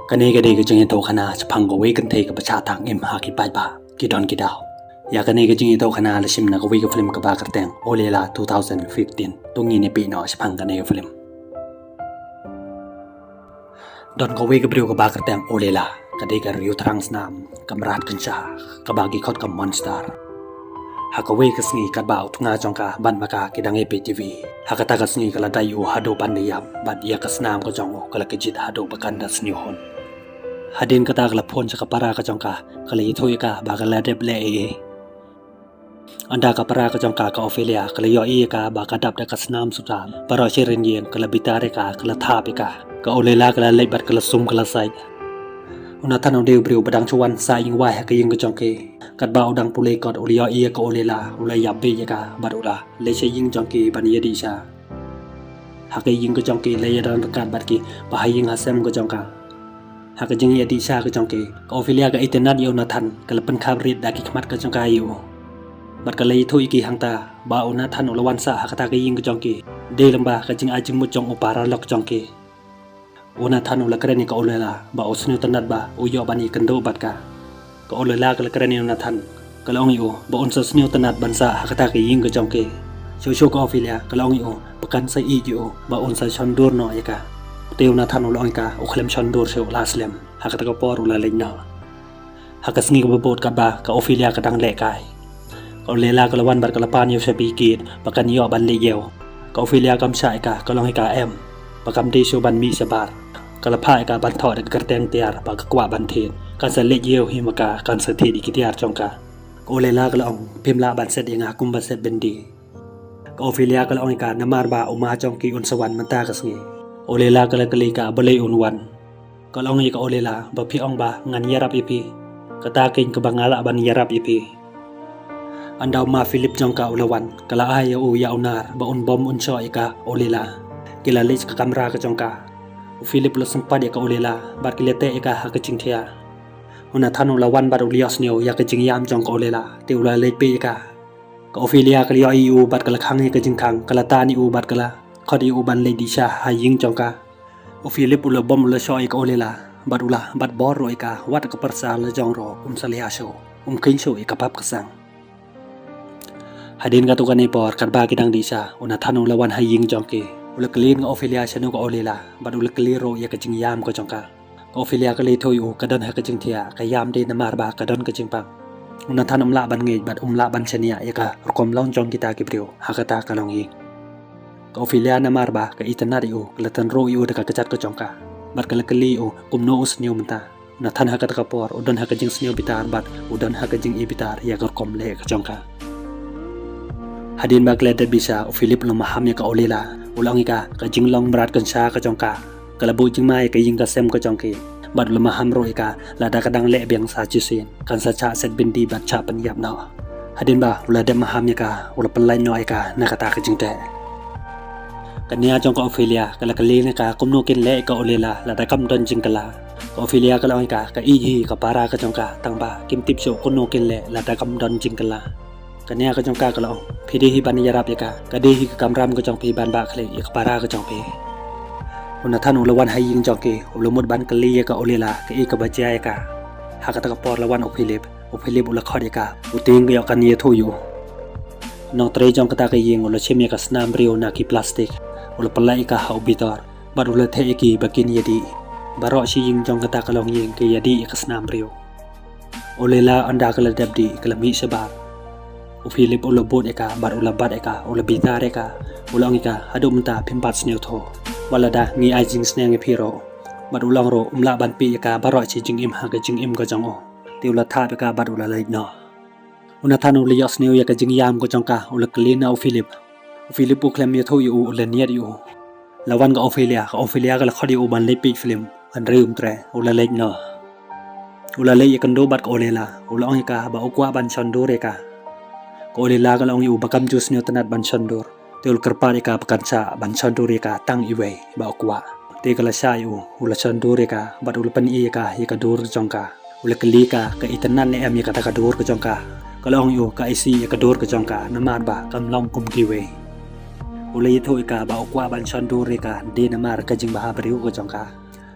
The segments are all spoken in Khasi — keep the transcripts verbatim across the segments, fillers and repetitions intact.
Kane ka dei ka jingïathuhkhana shaphang kawei ka kynthei kaba shah tang im ha ki paidbah ki don ki daw. Ïa kane ka jingïathuhkhana la shim na kawei ka film kaba kyrteng Olela two thousand fifteen. To ngin ïa peit noh shaphang kane ka film. Don kawei ka briew kaba kyrteng Olela, ka dei ka riewthrang snam, ka mrad kynshah, kaba ki khot ka monster. Ha kawei ka sngi katba u tnga jong ka bad ma ka ki dang ïapeit T V, ha kata ka sngi ka la dei u haduh ban da ïap, bad ïa ka snam ka jong u ka la kjit haduh ba kan da sniew hun. Hadien kata ka la phone sha ka para ka jong ka, ka la ïathuh ïa ka ba ka la dep leh ei ei. Ynda ka para ka jong ka, ka Ophelia, ka la ïohi ïa ka ba ka dap da ka snam suda, baroh shi rynïeng ka la bitar ïa ka, ka la thap ïa ka. Ka Olela ka la leit bad ka la sum ka la sait. U Nathan u dei u briew ba dang shu wan sah ïing wai ha ka ïing ka jong ki. Katba u dang pule kot u la ïohi ïa ka Olela, u la ïap beit ïa ka bad u la leit sha ïing jong ki ban ïadih sha. Ha ka ïing ka jong ki la ïadon ryngkat bad ki ba ha ïing ha sem ka jong ka. Ha ka jingïadih sha ka jong ki, ka Ophelia ka itynnad ïa u Nathan, ka la pynkhap rit da ki khmat ka jong ka ïa u. Bad ka la ïathuh ïa ki hangta ba u Nathan u la wan sah ha kata ka ïing ka jong ki dei lyngba ka jingai jingmut jong u paralok jong ki. U Nathan u la kren ïa ka Olela ba u sngewtynnad ba u ïoh ban ïakynduh bad ka. Ka Olela ka la kren ïa u Nathan, ka la ong ïa u ba un sa sngewtynnad ban sah ha kata ka ïing ka jong ki. Shuh shuh ka Ophelia ka la ong ïa u ba kan sa ïeit ïa u, ba un sa shon dur noh ïa ka. Te u Nathan u la ong ïa ka u khlem shon dur shuh, la slem. Ha kata ka por u la leit noh. Ha ka sngi kaba bud katba ka Ophelia ka dang lehkai, ka Olela ka la wan bad ka la pan ïa u shabi gate ba kan ïoh ban leit ïew. Ka Ophelia kam shah ïa ka, ka la ong ïa ka em, ba kam dei shuh ban mih shabar. Ka la phah ïa ka ban thoh da ka kyrteng tiar ba ka kwah ban thied. Kan sa leit ïew hi ma ka, kan sa thied ïa ki tiar jong ka. Ka Olela ka la ong, phim lah ban set ïa nga kumba set byndi. Ka Ophelia ka la ong ïa ka namar ba u ma jong ki un sa wan mynta ka sngi. Olela ka la kylli ïa ka balei un wan. Ka la ong ïa ka Olela ba phi ong ba ngan ïarap ïa phi. Kata keiñ kaba nga lah ban ïarap ïa phi. Ynda u ma Philip jong ka u la wan, ka la ai ïa u ïa u nar ba un bom un shoh ïa ka Olela. Ki la leit sha ka kamra ka jong ka. U Philip u la sympat ïa ka Olela bad ki la teh ïa ka ha ka jingthiah. U Nathan u la wan bad u la ïohsngew ïa ka jingïam jong ka Olela, te u la leit peit ïa ka. Ka Ophelia ka la ïohi ïa u bad ka la khang ïa ka jingkhang, ka la tan ïa u bad ka la khot ïa u ban leit dih sha ha ïing jong ka. U Philip u la bom u la shoh ïa ka Olela bad u la bat bor ruh ïa ka, wat ka pyrsa la jong ruh um sa leh shuh, um kheiñ shuh ïa ka pap ka sang. Hadien katto katne por katba ki dang dih sha, u Nathan u la wan ha ïing jong ki. U la kylli ka Ophelia shano ka Olela bad u la kylli ruh ïa ka jingïam ka jong ka. Ka Ophelia ka la ïathuh ïa u ka don ha ka jingthiah, ka ïam dei namar ba ka don ka jingpang. U Nathan um lah ban ngeit bad um lah ban shaniah ïa ka rukom long jong kita ki briew ha kata ka longïing. Ka Ophelia namar ba ka itynnad ïa u, ka la tynruh ïa u da ka kjat ka jong ka bad ka la kylli ïa u kumno u sniew mynta. U Nathan ha kata ka por u don ha ka jingsniew bitar bad u don ha ka jingïeit bitar ïa ka rukom leh ka jong ka. Hadien ba ki la dep dih sha, u Philip u la maham ïa ka Olela, u la ong ïa ka ka jinglong mrad kynshah ka jong ka ka la buh jingma ïa ka ïing ka sem ka jong ki. Bad u la maham ruh ïa ka lada ka dang leh biang sa shisien, kan sa shah set byndi bad shah pynïap noh. Hadien ba u la dep maham ïa ka, u la pynlait noh ïa ka na kata ka jingteh. Ka nia jong ka Ophelia ka la kylli ïa ka kumno kin leh ïa ka Olela lada kam don jingkylla. Ka Ophelia ka la ong ïa ka ka ïeit hi ka para ka jong ka, tang ba kim tip shuh kumno kin leh lada kam don jingkylla. Ka nia ka jong ka ka la ong, phi dei hi ban ïarap ïa ka, ka dei hi ka kamram ka jong phi ban bah khlieh ïa ka para ka jong phi. U Nathan u la wan ha ïing jong ki, u la mut ban kylli ïa ka Olela kaei kaba jia ïa ka. Ha kata ka por la wan u Philip. U Philip u la khot ïa ka, u tieng ka ïoh kan ïathuh ïa u. Nongtrei jong kata ka ïing u la shim ïa ka snam briew na ki plastik, u la pynlait ïa ka ha u bitor bad u la theh ïa ki ba kin ïadih. Baroh shi ïing jong kata ka longïing ki ïadih ïa ka snam briew. Olela ynda ka la dep dih ka la mih shabar. U Philip u la bud ïa ka bad u la bat ïa ka, u la bitar ïa ka. U la ong ïa ka, haduh mynta phim pat sngewthuh. Wat lada ngi ai jingsneng ïa phi ruh. Bad u la ong ruh um lah ban peit ïa ka baroh shi jingim ha ka jingim ka jong u. Te u la thap ïa ka bad u la leit noh. U Nathan u la ïohsngew ïa ka jingïam ka jong ka, u la kylli na u Philip. U Philip u khlem ïathuh ïa u, u la niad ïa u. La wan ka Ophelia, ka Ophelia ka la khot ïa u ban leit peit film, hynrei um treh, u la leit noh. U la leit ïakynduh bad ka Olela, u la ong ïa ka ba u kwah ban shon dur ïa ka. Ka Olela ka la ong ïa u ba kam ju sngewtynnad ban shon dur. Te u la kyrpad ïa ka ba kan shah ban shon dur ïa ka tang iwei ba u kwah. Te ka la shah ïa u, u la shon dur ïa ka bad u la pyni ïa ka ïa ka dur jong ka. U la kylli ka ka itynnad ne em ïa kata ka dur ka jong ka. Ka la ong ïa u ka isih ïa ka dur ka jong ka namar ba kam long kum kiwei. U la ïathuh ïa ka ba u kwah ban shon dur ïa ka dei namar ka jingbha briew ka jong ka.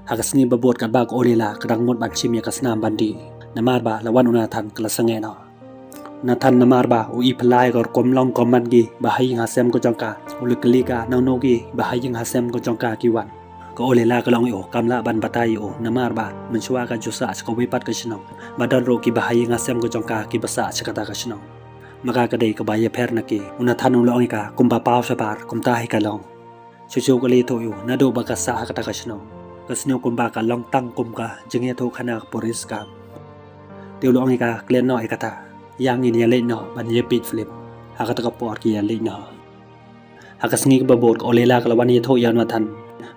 Ha ka sngi ba bud katba ka Olela ka dang mut ban shim ïa ka snam ban dih, namar ba la wan u Nathan ka la sangeh noh. U Nathan namar ba u i phylla ïa ka rukom long kum man ki bahaïing hasem ka jong ka, u la kylli ka nangno ki bahaïing hasem ka jong ka ki wan. Ka Olela ka la ong ïa u kam lah ban batai ïa u namar ba mynshuwa ka ju sah sha kawei pat ka shnong ba don ruh ki bahaïing hasem ka jong ka kiba sah sha kata ka shnong. Ma ka ka dei kaba ïapher na ki. U Nathan u la ong ïa ka kumba paw shabar kumta hi ka long. Shuh shuh ka la ïathuh ïa u naduh ba ka sah ha kata ka shnong, ka sngew kumba ka long tang kum ka jingïathuhkhana ka puris kam. Te u la ong ïa ka klet noh ïa kata, ïa ngin ïa leit noh ban ïa peit film. Ha kata ka por ki ïa leit noh. Ha ka sngi kaba bud ka Olela ka la wan ïathuh ïa u Nathan.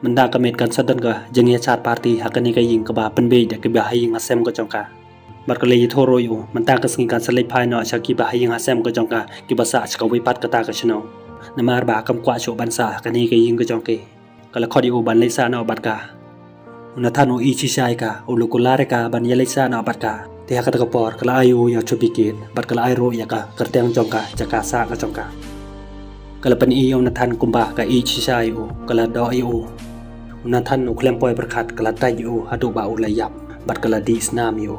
Mynta ka miet kan sa don ka jingïashad party ha kane ka ïing kaba pynbiej da ki bahaïing hasem ka jong ka. Bad ka la ïathuh ruh ïa u mynta ka sngi kan sa leit phai noh sha ki bahaïing hasem ka jong ka kiba sah sha kawei pat kata ka shnong. Namar ba kam kwah shuh ban sah ha kane ka ïing ka jong ki. Ka la khot ïa u ban leit sah noh bad ka. U Nathan u ïeit shisha ïa ka, u la kular ïa ka ban ïa leit sah noh bad ka. Te ha kata ka por ka la ai ïa u ïa u certificate bad ka la ai ruh ïa ka kyrteng jong ka jaka sah ka jong ka. Ka la pyni ïa u Nathan kumba ka ïeit shisha ïa u, ka la doh ïa u. U Nathan u khlem poi pyrkhat ka la tait ïa u haduh ba u la ïap bad ka la dih snam ïa u.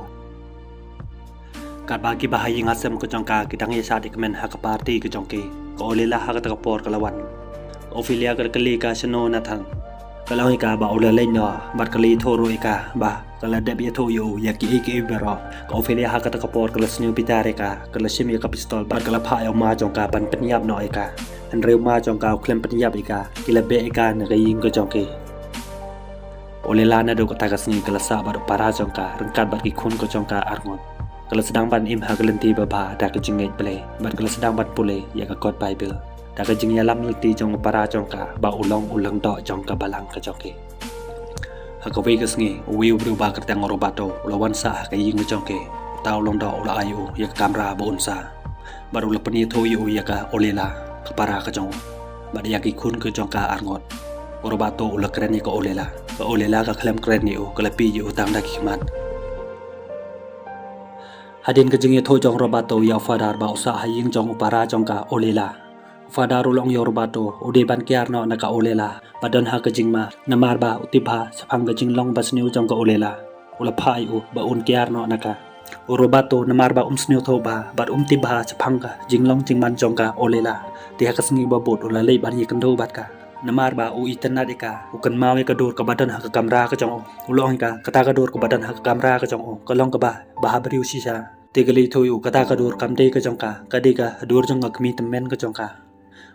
Katba ki bahaïing hasem ka jong ka ki dang ïashad ïa kmen ha ka party ka jong ki, ka Olela ha kata ka por ka la wan. Ka Ophelia ka la kylli ka shano u Nathan. Ka la ong ïa ka ba u la leit noh bad ka la ïathuh ruh ïa ka ba ka la dep ïathuh ïa u ïa kiei kiei baroh. Ka Ophelia ha kata ka por ka la sniew bitar ïa ka, ka la shim ïa ka pistol bad ka la phah ïa u ma jong ka ban pynïap noh ïa ka. Hynrei u ma jong ka u khlem pynïap ïa ka, ki la beh ïa ka na ka ïing ka jong ki. Olela naduh kata ka sngi ka la sah bad u para jong ka ryngkat bad ki khun ka jong ka arngut. Ka la sdang ban im ha ka lynti babha da ka jingngeit Blei bad ka la sdang ban pule ïa ka kot Baibl da ka jingïalam lynti jong u para jong ka ba u long u lyngdoh jong ka balang ka jong ki. Ha kawei ka sngi uwei u briew ba kyrteng u Roberto u la wan sah ha ka ïing ka jong ki. Uta u lyngdoh u la ai ïa u ïa ka kamra ba un sah bad u la pynïathuh ïa u ïa ka Olela, ka para ka jong u bad ïa ki khun ka jong ka arngut. U Roberto u la kren ïa ka Olela. Ka Olela ka khlem kren ïa u, ka la peit ïa u tang da ki khmat. Hadien ka jingïathuh jong u Roberto ïa u Father ba u sah ha ïing jong u para jong ka Olela, u Father u la ong ïa u Roberto u dei ban kiar noh na ka Olela ba don ha ka jingma namar ba u tip bha shaphang ka jinglong ba sniew jong ka Olela. U la phah ïa u ba un kiar noh na ka. U Roberto namar ba um sngewthuh bha bad um tip bha shaphang ka jinglong jingman jong ka Olela, te ha ka sngi ba bud u la leit ban ïakynduh bad ka. Namar ba u itynnad ïa ka, u kynmaw ïa ka dur kaba don ha ka kamra ka jong u. U la ong ïa ka, kata ka dur kaba don ha ka kamra ka jong u ka long kaba bhabriew shisha. Te ka la ïathuh ïa u kata ka dur kam dei ka jong ka, ka dei ka dur jong ka kmie tymmen ka jong ka.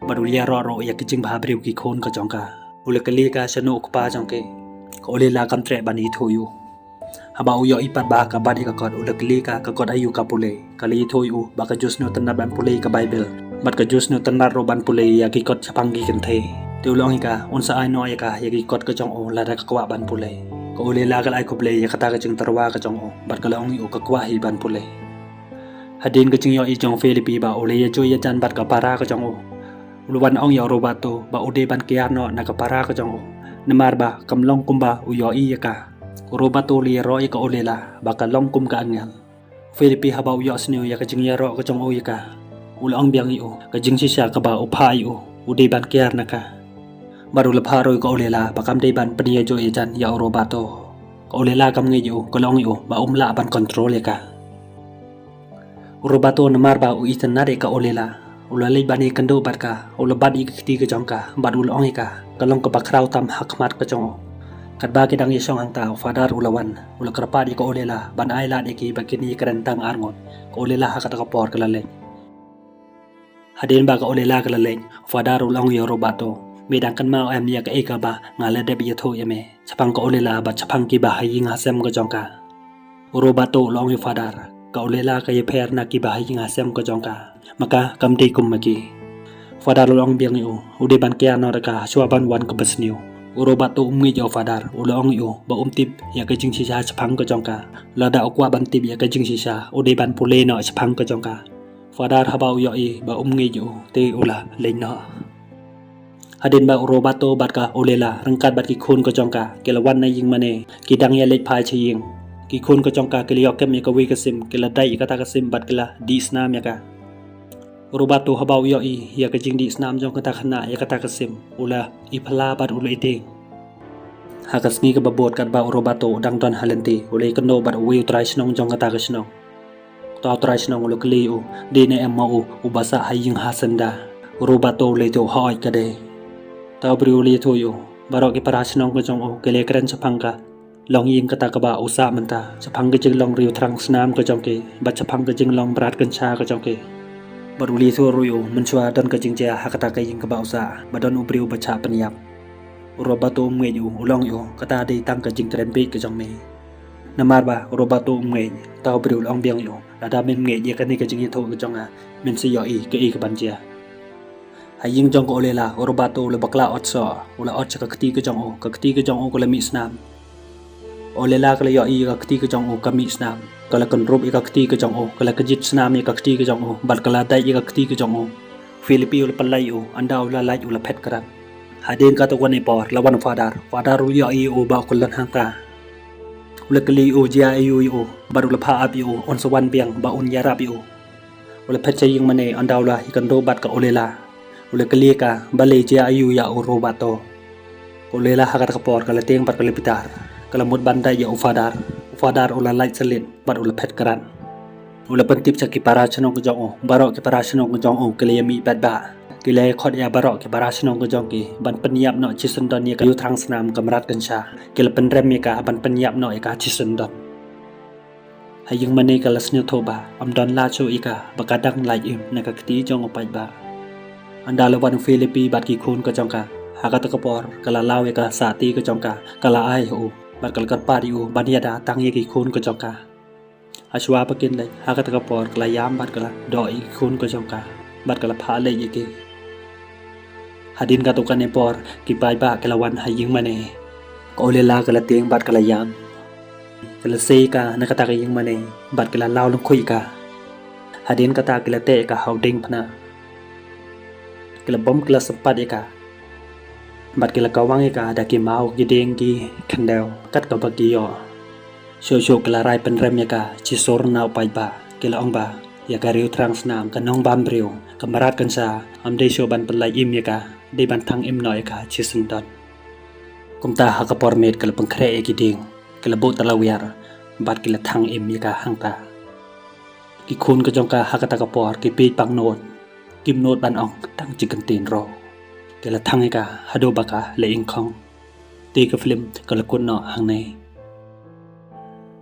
Bad u la ïaroh ruh ïa ki jingbhabriew ki khun ka jong ka. U la kylli ka shano u kpa jong ki. Ka Olela kam treh ban ïathuh ïa u. Haba u ïohi pat ba ka bat ïa ka kot u la kylli ka, ka kot aïu ka pule. Ka la ïathuh ïa u ba ka ju sngewtynnad ban pule ïa ka Baibl bad ka ju sngewtynnad ruh ban pule ïa ki kot shaphang ki kynthei. Te u la ong ïa ka un sa ai noh ïa ka ïa ki kot ka jong u lada ka kwah ban pule. Ka Olela ka la ai khublei ïa kata ka jingtyrwa ka jong u bad ka la ong ïa u ka kwah hi ban pule. Hadien ka jingïohi jong u Felipe ba u la ïajuh ïajan bad ka para ka jong u, u la wan ong ïa u Roberto ba u dei ban kiar noh na ka para ka jong u namar ba kam long kumba u ïohi ïa ka. U Roberto u la ïaroh ïa ka Olela ba ka long kum ka angel. U Felipe haba u ïohsngew ïa ka jingïaroh ka jong u ïa ka, u la ong biang ïa u ka jingshisha kaba u phah ïa u, u dei ban kiar na ka. Bad u la phah ruh ïa ka Olela ba kam dei ban pynïajuh ïajan ïa u Roberto. Ka Olela kam ngeit ïa u, ka la ong ïa u ba um lah ban kontrol ïa ka. U Roberto namar ba u itynnad ïa ka Olela, u la leit ban ïakynduh bad ka, u la bat ïa ka kti ka jong ka bad u la ong ïa ka, ka long kaba khraw tam ha khmat ka jong u. Katba ki dang ïashong hangta u Father u la wan, u la kyrpad ïa ka Olela ban ai lad ïa ki ba kin ïakren tang arngut. Ka Olela ha kata ka por ka la leit. Hadien ba ka Olela ka la leit, u Father u la ong ïa u Roberto, me dang kynmaw em ïa kaei kaba nga la dep ïathuh ïa me shaphang ka Olela bad shaphang ki bahaïing hasem ka jong ka? U Roberto u la ong ïa u Father, ka Olela ka ïapher na ki bahaïing hasem ka jong ka. Ma ka kam dei kum ma ki. U Father u la ong biang ïa u, u dei ban kiar noh da ka shuwa ban wan kaba sniew. U Roberto um ngeit ïa u Father, u la ong ïa u ba um tip ïa ka jingshisha shaphang ka jong ka. Lada u kwah ban tip ïa ka jingshisha, u dei ban pule noh shaphang ka jong ka. Father haba u ïohi ba um ngeit ïa u, te u la leit noh. Hadien ba u Roberto bad ka Olela ryngkat bad ki khun ka jong ka ki la wan na ïing mane, ki dang ïaleit phai sha ïing. Ki khun ka jong ka ki la ïoh kem ïa kawei ka sim, ki la dait ïa kata ka sim bad ki la dih snam ïa ka. U Roberto haba u ïohi ïa ka jingdih snam jong kata ka khynnah ïa kata ka sim, u la iphylla bad u la ïehnoh. Ha ka sngi kaba bud katba u Roberto u dang don ha lynti, u la ïakynduh bad uwei u trai shnong jong kata ka shnong. Uta u trai shnong u la kylli u, dei ne em ma u uba sah ha ïing ha synda. U Roberto u la ïathuh, hooid ka dei. Uta u briew u la ïathuh ïa u, baroh ki para shnong ka jong u ki la kren shaphang ka longïing kata kaba u sah mynta, shaphang ka jinglong riew thrang snam ka jong ki bad shaphang ka jinglong mrad kynsha ka jong ki. Bad u la ïathuh ruh ïa u, mynshuwa don ka jingjia ha kata ka ïing kaba u sah, ba don u briew ba shah pynïap. U Roberto um ngeit ïa u, u la ong ïa u, kata dei tang ka jingtrei bieit ka jong me. Namar ba u Roberto um ngeit, uta u briew u la ong biang ïa u, lada mem ngeit ïa kane ka jingïathuh ka jong nga, men sa ïohi kaei kaban jia. Ha ïing jong ka Olela, u Roberto u la bakla ot soh, u la ot sha ka kti ka jong u, ka kti ka jong u ka la mih snam. Olela ka la ïohi ïa ka kti ka jong u ka mih snam, ka la kynrup ïa ka kti ka jong u, ka la kjit snam ïa ka kti ka jong u, bad ka la dait ïa ka kti ka jong u. Filipi u la pynlait ïa u, ynda u la lait u la phet krad. Hadien katto katne por la wan u Fadar. Fadar u la ïohi ïa u ba u kyllon hangta. U la kylli ïa u jia aiu ïa u, bad u la phah ap ïa u un sa wan biang ba un ïarap ïa u. U la phet sha ïingmane ynda u la ïakynduh bad ka Olela. U la kylli ïa ka balei, jia aiu ïa u Roberto. Ka Olela ha kata ka por ka la tieng bad ka la bitar, ka la mut ban dait ïa u Fadar. U Fadar u la lait syllit bad u la phet krad. U la pyntip sha ki para shnong ka jong u, baroh ki para shnong ka jong u ki la ïamih paidbah. Ki la ïakhot ïa baroh ki para shnong ka jong ki ban pynïap noh shisyndon ïa ka riew thrang snam ka mrad kynsha. Ki la pynrem ïa ka ban pynïap noh ïa ka shisyndon. Ha ïingmane ka la sngewthuh ba ym don lad shuh ïa ka ba ka dang lait im na ka kti jong u paidbah. Ynda la wan u Filipi bad ki khun ka jong ka, ha kata ka por ka la law ïa ka sahti ka jong ka, ka la ai ha u, bad ka la kyrpad ïa u ban ïada tang ïa ki khun ka jong ka. Hashwa ba kin leit, ha kata ka por ka la ïam bad ka la doh ïa ki khun ka jong ka, bad ka la phah leit ïa ki. Hadien katto katne por ki paidbah ki la wan ha ïingmane. Ka Olela ka la tieng bad ka la ïam. Ki la sei ïa ka na kata ka ïingmane bad ki la law lyngkhuh ïa ka. Hadien kata ki la teh ïa ka ha u diengphna. Ki la bom, ki la sympat ïa ka. Bad ki la kawang ïa ka da ki maw, ki dieng, ki khyndew, kat kaba ki ïoh. Shuh shuh ki la rai pynrem ïa ka shisur na u paidbah. Ki la ong ba ïa ka riew thrang snam, ka nongbam briew, ka mrad kynsha, ym dei shuh ban pynlait im ïa ka, dei ban thang im noh ïa ka shisyndon. Kumta ha ka por miet ki la pynkhreh ïa ki dieng, ki la buh talawiar bad ki la thang im ïa ka hangta. Ki khun ka jong ka ha kata ka por ki peit pang nud, kim nud ban ong tang shi kyntien ruh. Ki la thang ïa ka haduh ba ka la ingkhong. Te ka film ka la kut noh hangne.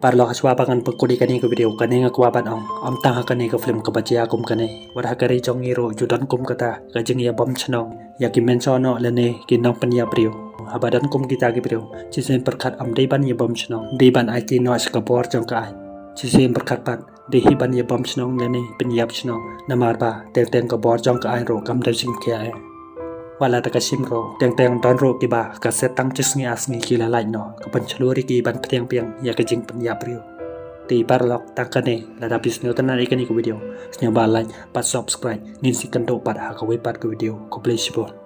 Paralok, hashwa ba ngan pynkut ïa kane ka video, kane nga kwah ban ong, ym tang ha kane ka film kaba jia kum kane, wat ha ka ri jong ngi ruh ju don kum kata ka jingïabom shnong ïa ki mynshuwa noh lane ki nongpynïap briew. Haba don kum kita ki briew, shisien pyrkhat ym dei ban ïabom shnong, dei ban aiti noh sha ka bor jong ka aiñ. Shisien pyrkhat pat, dei hi ban ïabom shnong lane pynïap shnong, namar ba teng teng ka bor jong ka aiñ ruh kam don jingkhia eh. Wat la da ka shim ruh, teng teng don ruh kiba ka set tang shi sngi ar sngi ki la lait noh, ka pynshlur ïa ki ban pdiang biang ïa ka jingpynïap briew. Te paralok, tang kane, lada phi sngewtynnat ïa kane ka video, sngewbha like bad subscribe, ngin sa ïakynduh pat ha kawei pat ka video. Khublei shibun.